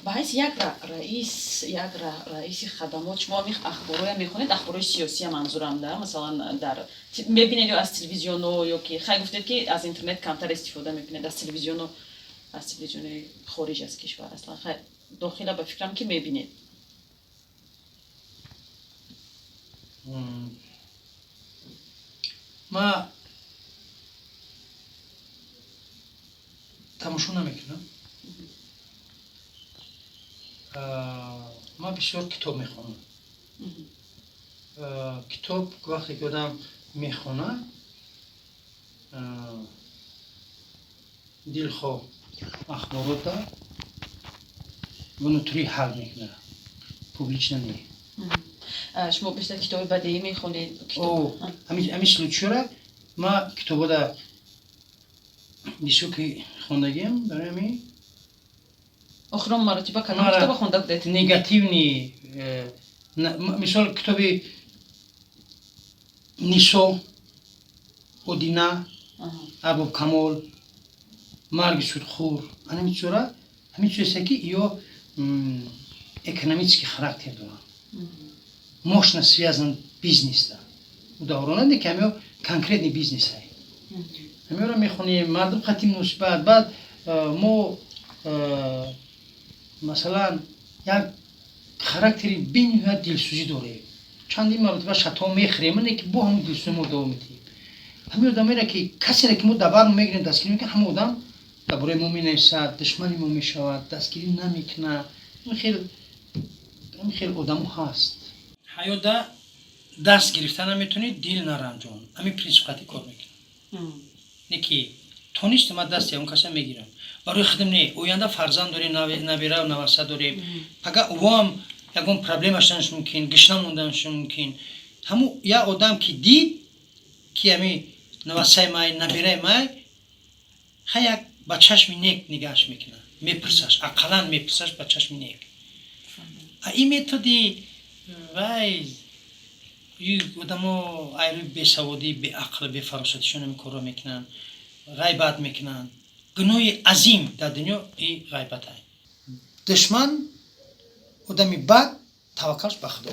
Ба ҳайси як раис, як раиси хадамот, шумо ҳамин ахборҳоя мехонед, ахборҳои сиёсия манзурам, да, масалан, дар мебинед ё аз телевизионо, ё ки, хай, гуфтед, ки аз интернет камтар истифода мекунед, аз телевизионо, аз телевизиони хориҷ аз кишвар, аслан, хай, дохила, ба фикрам, ки мебинед. Ма тамошо намекунам. Ман бисёр китоб мехонам. Китоб вақте ки одам мехонад, дилхоҳ ахборота внутри ҳал мекунад, публично не. Шумо бештар китоби бадеӣ мехонед? Ҳамин случай ра ма китобода бисёр ки хондагиам, барои ҳамин. Охирон маротиба кадом китоба хонда будед? Негативный, мисол, китоби Нисо, Одина, Арбоб Камол, Марги судхӯр, ҳамин чизора, ҳамин чизест, ки ё экономический характер доранд, мощно связан бизнеста давронанде, ки ҳамиё конкретный бизнесай, ҳамиёро мехонем, мардум қати муносибат. Баъд мо, масалан, як характери бениҳоят дилсӯзӣ дорем, чандин маротиба шато мехӯрем, не ки бо ҳамн дилсӯзӣ мо давом медиҳем. Ҳамин одамеро, ки касере ки мо дар мегирем, дастгирӣ мекунем, ҳама одам дар бораи мо менависад, душмани мо мешавад, дастгирӣ намекунад. Ин хел одамо ҳаст. Ҳаётда даст гирифта наметавонӣ, дил наранҷон, ҳамин принсип қатъи кор мекунам. Не ки тонист, ма дасти ягон каса мегирам барои худам, не, оянда фарзанд дорем, набира, наваса дорем, пага ӯам ягон проблема шуданаш мумкин, гишна монданаш мумкин. Ҳаму як одам ки дид, ки ҳами навасаи май, набираи май, ха, як ба чашми нек нигаҳш мекунад, мепурсаш, ақаллан мепурсаш ба чашми нек. А ин методи вай одамо айрӯи бесаводӣ, беақл, бефаросатишон ҳамин корро мекунанд, ғайбат мекунанд. Гуноҳи азим дар дунё и ғайбатай. Душман, одами бад, таваккалш ба Худо.